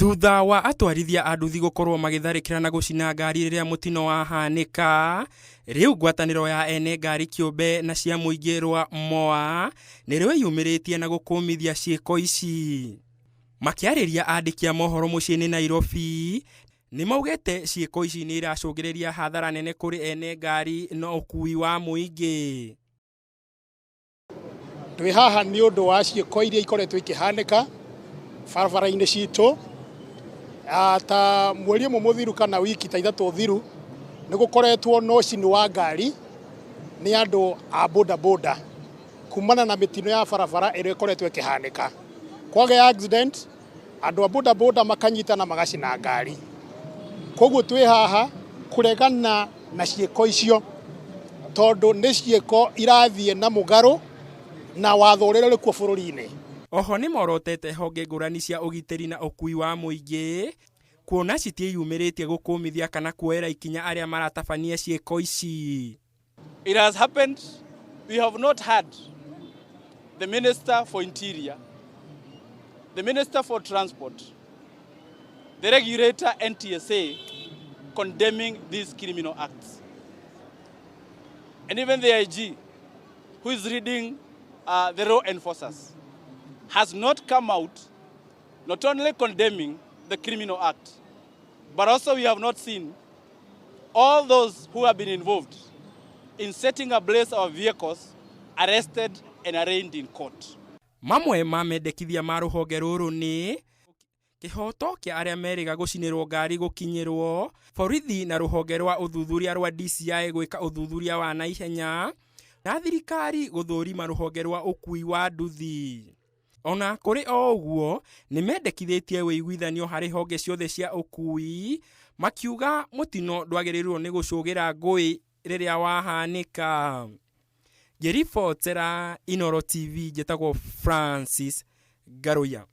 Thutha wa atwarithia a nduthi gũkorwo magĩtharĩkĩra na gũcina ngari rĩrĩa mũtino wahanĩka, rĩu ngwatanĩro ya ene ngari kĩũmbe na cia mũingĩ rwa MOA nĩ rwĩyumĩrĩtie na gũkũmithia ciĩko ici. Makĩarĩria andĩki a mohoro mũciĩ-inĩ Nairobi, nĩ maugĩte ciĩko ici nĩ iracũngĩrĩria hathara nene kũrĩ ene ngari na ũkui wa mũingĩ. Twĩ haha nĩ ũndũ wa ciĩko iria ikoretwo ikĩhanĩka barabara-inĩ citũ. Ta mweri ũmwe mũthiru kana wiki ta ithatũ thiru, nĩ gũkoretwo na ũcini wa ngari nĩ andũ a boda boda kumana na mĩtino ya barabara ĩrĩa ĩkoretwo ĩkĩhanĩka. Kwagĩa accident, andũ a boda boda makanyitana magacina ngari. Koguo twĩ haha kũregana na ciĩko icio tondũ nĩ ciĩko irathiĩ na mũgarũ na watho ũrĩa ũrĩ kuo bũrũri-inĩ. Oho nĩ morotete honge ngũrani cia ũgitĩri na ũkui wa mũingĩ kuona citiĩyumĩrĩtie gũkũmithia kana kuoera ikinya arĩa maratabania ciĩko ici. It has happened, we have not had the Minister for Interior, the Minister for Transport, the regulator NTSA condemning these criminal acts. And even the IG, who is leading the law enforcers, has not come out not only condemning the criminal act, but also we have not seen all those who have been involved in setting ablaze our vehicles arrested and arraigned in court. Mamwe ma mendekithia ma rũhonge rũrũ nĩ kĩhoto kĩa arĩa merĩga gũcinĩrwo ngari gũkinyĩrwo, borithi na rũhonge rwa ũthuthuria rwa DCI gwĩka ũthuthuria wa naihenya, na thirikari gũthũrima rũhonge rwa ũkui wa nduthi. Ona kũrĩ o ũguo, nĩ mendekithĩtie ũiguithanio harĩ honge ciothe cia ũkui, makiuga mũtino ndwagĩrĩirwo nĩ gũcũgĩra ngũĩ rĩrĩa wahanĩka. Ngĩribotera Inooro TV njĩtagwo Francis Ngaruiya.